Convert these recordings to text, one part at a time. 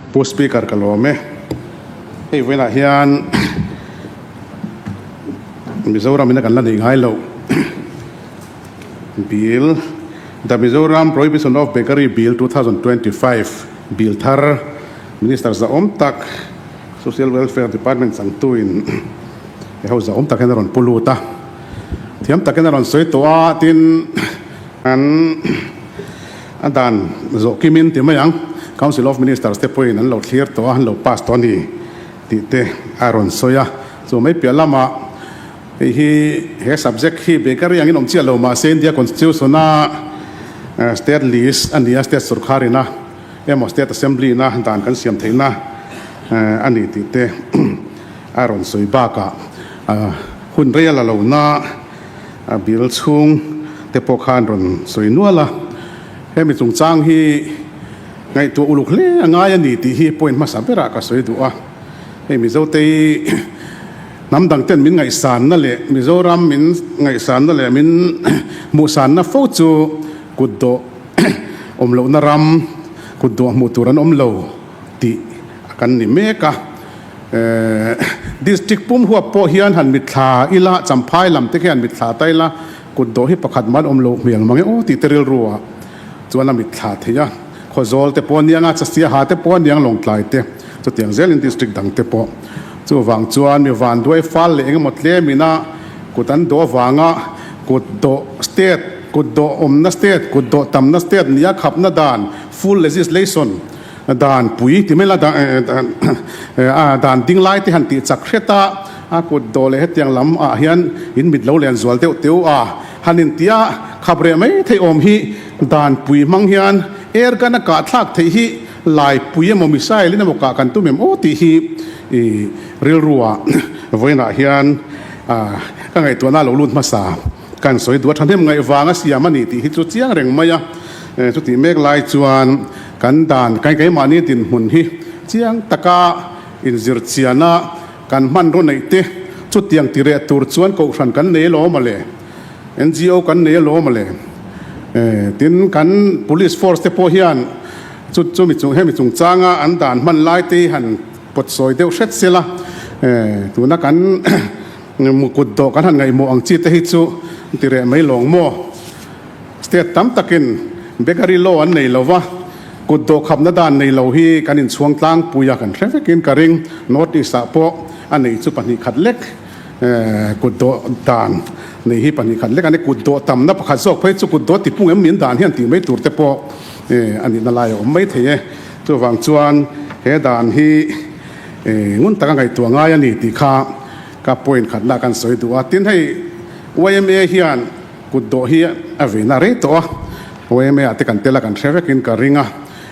Pu Speaker ka lawm e. Hei vawiinah hian Mizoram ina kan la neih ngai loh Bill, The Mizoram Prohibition of Beggary Bill 2025, Bill thar Minister zahawm tak Social Welfare Department changtuin he ho zahawm tak hian a rawn pu lut a, thiam takin a rawn sawi tawh a, tin an a dan zawh kimin ti mai ang Council of Ministers te pawhin an lo thlir tawh a, an lo pass tawh a ni tih te a rawn sawi a, chu mai piah lamah hei hi he subject hi bakery angin awm chiah lo mahse India Constitution a state list a ni a, state sorkar ina emaw state assembly ina dan kan siam theihna a ni tih te a rawn sawi bakah hun rei a la lohna a bill chhung te pawh khan rawn sawi nual a, hemi chungchang hi ngaihtuah uluk hle a ngai a ni tih hi point hmasa berah ka sawi duh a, hei Mizotei hnam dang ten min ngaihsanna leh Mizoram min ngaihsanna leh min hmuhsanna fo chu kutdawh awm lohna ram kutdawh hmuh tur an awm lo tih kan ni mek a. District pum huap pawh hian han mitthla ila, Champhai lam te khi han mitthla ta ila, kut dawh hi pakhat man awm lo hmel mang e aw tih te rilru ah chuan a mitthla thei a. Khawzawl te pawh aniang a, Chasiaha te pawh aniang Lawngtlai te chutiang zelin district dang te pawh. Chuvang chuan mi vanduai fal leh engemaw tlem ina kut an dawh avanga kut dawh state, kut dawh awmna state, kut dawh tamna state nia khapna dan, full legislation, Dan pui ti mai la dan ding lai te han tih chak hret a, a kut dawh leh hetiang lam ah hian in mit lo len zual deuh teu a, han in tia khap reh mai theih awm hi dan pui hmang hian air gun a kah thlak theih hi lai pui emaw missile in emaw kah kan tum em aw tih hi i rilru ah vawiin ah hian ka ngaihtuahna a lo lut hmasa kan sawi duh a thahnem ngaih vang a siam a ni tih hi chu chiang reng mai a, chutih mek lai chuan. Kan dan kai keimahni dinhmun hi chiang taka inzir chiana kan hmanraw neih te chutiang ti reh tur chuan kohhran kan nei alawm a le, NGO kan nei alawm a le. Tin, kan police force te pawh hian chu chumi chung hemi chungchanga an dan hman lai te hi han pawt sawi deuh hret sela, tuna kan kut dawh kan han ngaihmawh ang chi te hi chu ti reh mai lawng maw? State tam takin bakery law an nei lova, kut dawhkhapna dan nei lo hi kan inchhuang tlangpui a, kan hre vekin ka ring. North East ah pawh a nei chu 2 khat lek, kut dawh dan nei hi 2 khat lek a ni. Kut dawh tamna pakhat zawk phei chu kut dawh tipung em min dan hian tih mai tur te pawh a nihna lai a awm mai thei e. Chuvang chuan he dan hi ngun taka ngaihtuah ngai a ni tih kha ka point khatna kan sawi duh a. Tin hei yma hian Kut dawh hi a veina rei tawh a, YMA ah te kan tel a kan hre vekin ka ring a.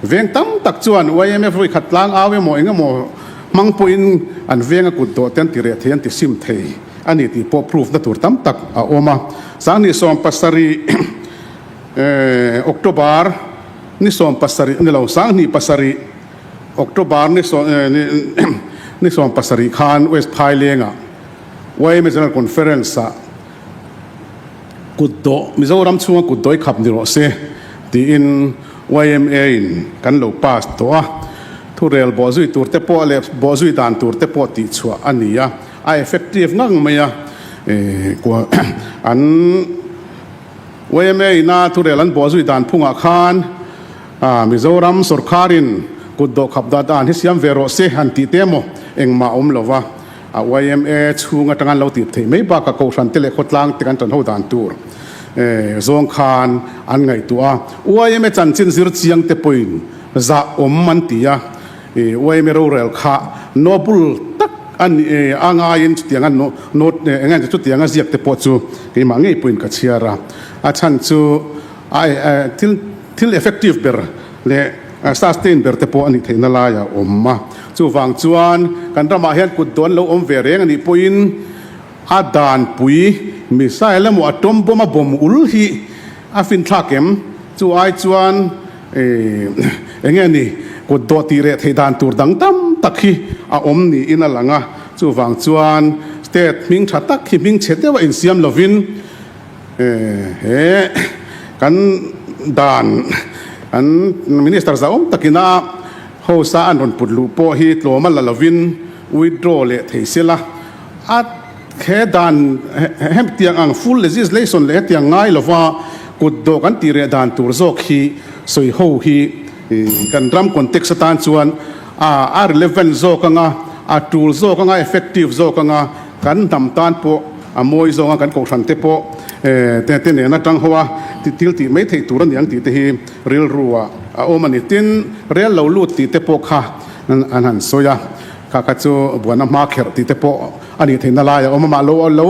Veng tam tak chuan YMA vawi khat tlang au emaw eng emaw hmang pawhin an venga kut dawh te an ti reh thei an ti sim thei a ni tih pawh proof na tur tam tak a awm a. 2017 October ni 17 ni lo 27 October ni ni 17 khan West Phailengah YMA General Conference ah Kut dawh, Mizoram chhunga kut dawih khap ni rawh se tiin yma in kan lo pass tawh a, thurel bawhzui tur te pawh leh bawhzui dan tur te pawh tihchhuah a ni a, a effective ngang mai a, an yma ina thurel an bawhzui dan phungah khan Mizoram sawrkharin kut dawh khap dah dan hi siam ve rawh se han tih te emaw engmah a awm lo va. A yma chhung atanga an lo tih theih mai bakah kohhran te leh khawtlang te kan tan ho dan tur zawng khan an ngaihtuah a. Yma chanchin zir chiang te pawhin zah awm an ti a, yma rorel kha noble tak a ni a ngaiin chutianga note eng nge chutianga ziak te pawh chu keimah ngei pawhin ka chhiar a. A chhan chu a thil thil effective ber leh sustain ber te pawh a nih theihna lai a awm a. Chuvang chuan kan ramah hian kut dawn lo awm ve reng a nih pawhin a danpui missile emaw atom bomb a bomb ul hi a finthlak em? Chu ai chuan eng nge ni kut dawh tih reh theih dan tur dang tam tak hi a awm niin a lang a. Chuvang chuan state hming tha tak hi hming chhe deuha insiam lovin He kan dan kan minister zahawm takina House-a an rawn put luh pawh hi tlawm a la lovin withdraw leh thei sela, a he dan hetiang ang full legislation leh hetiang ngai lova kut dawh kan tih reh dan tur zawk hi sawi ho hi kan ram context atan chuan a relevant zawk anga, a tul zawk anga, effective zawk anga kan hnam tan pawh a mawi zawng a, kan kohhran te pawh te nena tang ho a thil tih mai theih tur a ni ang tih te hi rilru ah a awm a ni. Tin, rel lo lut tih te pawh kha an han sawi a, kha kha chu buaina hma kherh tih te pawh a nih theihna lai a awm a, mah lo lo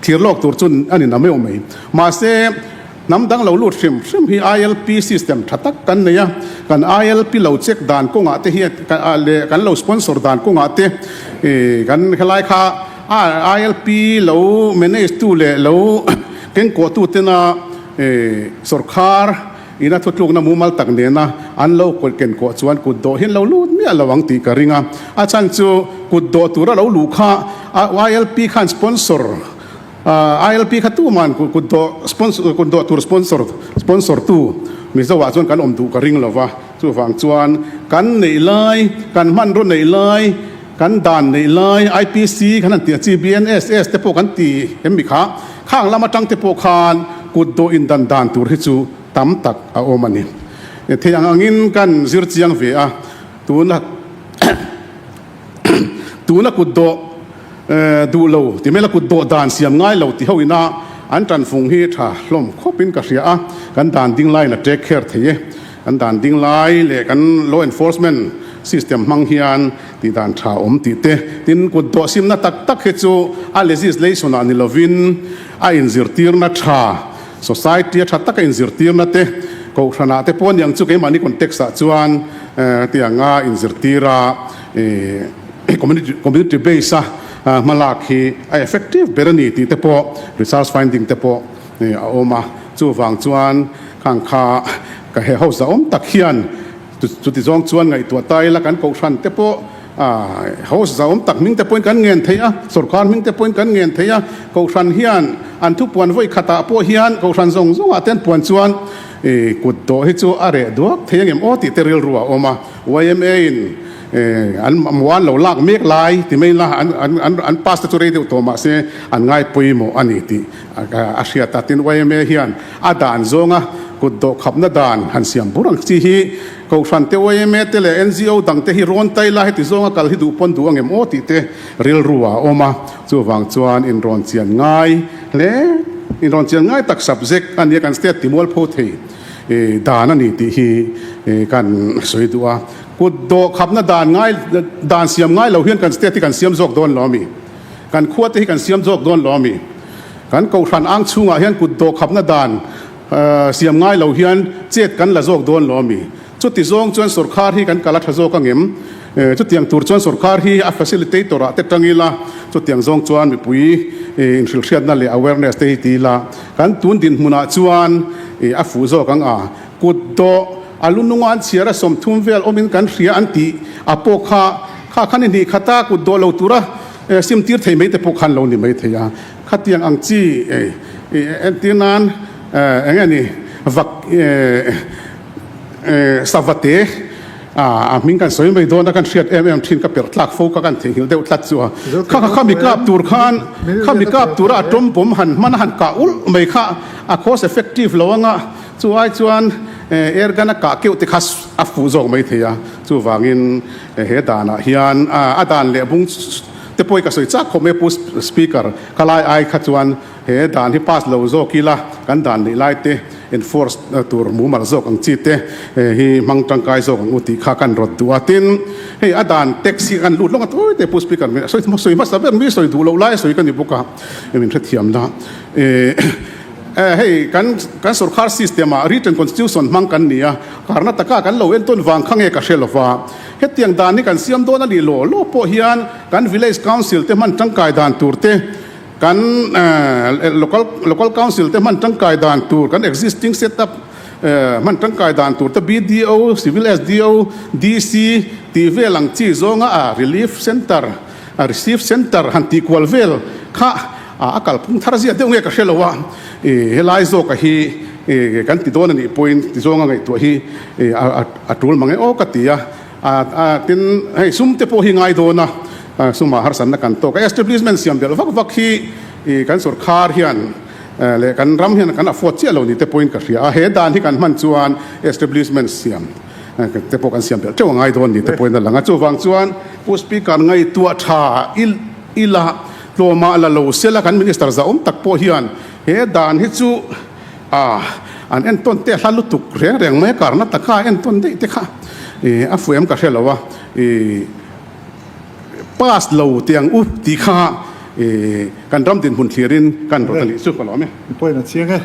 thlir lawk tur chu a ni na meuh mai. Mahse, hnam dang lo lut hrim hrim hi ILP system tha tak kan nei a, kan ILP lo check dan kawngah te hian leh kan lo sponsor dan kawngah te kan helai kha ILP lo manage tu leh lo kengkawh tu tena Sawrkhar ina thutlukna mumal tak nena an lo ken kawh chuan kut dawh hian lo lut miah lo ang tih ka ring a. A chhan chu kut dawh tura lo luh kha ILP khan sponsor ILP kha tuman kut dawh sponsor kut dawh tur sponsor sponsor tu Mizo ah chuan kan awm duh ka ring lo va. Chuvang chuan kan neih lai kan hmanraw neih lai Kan dan neih lai IPC kan han tih a chi BNSS te pawh kan ti em mi kha, khang lam atang te pawh khan kut dawh in dan dan tur hi chu tam tak a awm a ni. Thei ang angin kan zir chiang ve a, tuna tuna kut dawh duh lo ti mai la kut dawh dan siam ngai lo ti ho ina an tanfung hi tha hlawm khawp in ka hria a, kan dan ding laiin a take care thei e. Kan dan ding lai leh kan law enforcement system hmang hian tih dan tha awm tih te, tin kut dawh simna tak tak hi chu a legislation ah ni lovin a inzirtirna tha, society a tha taka inzirtirna te, kohhran ah te pawh aniang chu keimahni context ah chuan tianga inzirtira community community base a hmalak hi a effective ber a ni tih te pawh research finding te pawh a awm a, chuvang chuan khang kha ka he house awm tak hian chuti zawng chuan ngaihtuah ta ila kan kohhran te pawh house zahawm tak hming te pawhin kan ngen thei a, sorkar hming te pawhin kan ngen thei a, kohhran hian an thupuan vawi khatah pawh hian kohhran zawng zawngah te an puan chuan kut dawh hi chu a reh duak thei angem aw tih te rilru a awm a, yma in An muan lo lak mek lai ti mai la an an an pass te chu rei deuh tawh mahse an ngai pawimawh a ni tih a hriat a. Tin yma hian a dan zawnga kut dawh khapna dan han siam bur ang chi hi Kohhran te yma te leh NGO dang te hi rawn tai la heti zawnga kal hi duh pawn duh angem aw tih te rilru ah a awm a. Chuvang chuan inrawn chian ngai hle inrawn chian ngai tak subject a nia kan state timualpho thei dan a ni tih hi kan sawi duh a. Kut dawh khapna dan ngai dan siam ngai lo hian kan state hi kan siam zawk dawn lo ami? Kan khua te hi kan siam zawk dawn lo ami? Kan kohhran ang chhungah hian kut dawh khapna dan siam ngai lo hian chet kan la zawk dawn lo ami? Chuti zawng chuan sorkar hi kan kal a tha zawk angem? Chutiang tur chuan sorkar hi a facilitator ah te tang ila, chutiang zawng chuan mipui inhrilhhriatna leh awareness te hi ti ila, kan tun dinhmunah chuan a fuh zawk ang a. Kut dawh a lu nunga an chhiar a 30 vel awmin kan hria an tih a pawh kha kha khan i hnih khat a kut dawh lo tura sim tir thei mai te pawh khan lo ni mai thei a. Khatiang ang chi entir nan eng nge ni vak savate a hming kan sawi mai dawn a kan hriat em em thin ka perh tlak fo kha kan theihnghilh deuh tlat chu a. Kha kha khami kap tur khan khami kap tura a tawm bawm han hman a han kah ulh mai kha a cost effective lo anga. Chu ai chuan air gun a kah keuh te kha a fuh zawk mai thei a, chuvangin he danah hian a dan leh bung te pawh hi ka sawi chak khawp mai a Pu Speaker, ka lai ai kha chuan he dan hi pass lo zawk ila kan dan neih lai te enforce tur mumal zawk ang chi te hi hmang tangkai zawk ang u tih kha kan rawt duh a, tin hei a dan text hi kan lut lawng a tawi te Pu Speaker sawi hmasa ber mi sawi duh loh lai a sawi ka ni bawk a, min hrethiam na. Hei kan kan sorkar system ah written constitution hmang kan ni a, Karnataka kan lo entawn vang kha nge ka hre lova, hetiang dan hi kan siam dawn a nih law law pawh hian kan village council te hman tangkai dan tur te, kan local local council te hman tangkai dan tur, kan existing set up hman tangkai dan tur te, BDO, civil SDO, DC tih vel ang chi zawnga a relief center, a receive center han tih kual vel kha a kalphung thar zia deuh nge ka hre lo a, helai zawka hi kan ti dawn a nih pawhin ti zawnga ngaihtuah hi a tul mang e aw ka ti a. Tin, hei sum te pawh hi ngai dawn a, sumah harsatna kan tawk a. Establishment siam belh vak vak hi kan sorkar hian leh kan ram hian kan afford chiah lo ni te pawhin ka hria a. He dan hi kan hman chuan establishment siam te pawh kan siam belh teuh a ngai dawn ni te pawhin a lang a. Chuvang chuan Pu Speaker ngaihtuah tha ila tlawmah la lo sela kan Minister zahawm tak pawh hian he dan hi chu A, an entawn te hla lutuk reng reng mai a, karna taka entawn daih te kha i a fuh em ka hre lo a, i pass lo tiang u tih kha i kan ram dinhmun thlirin kan rawt a nih chu ka lawm e. I point a chiang e.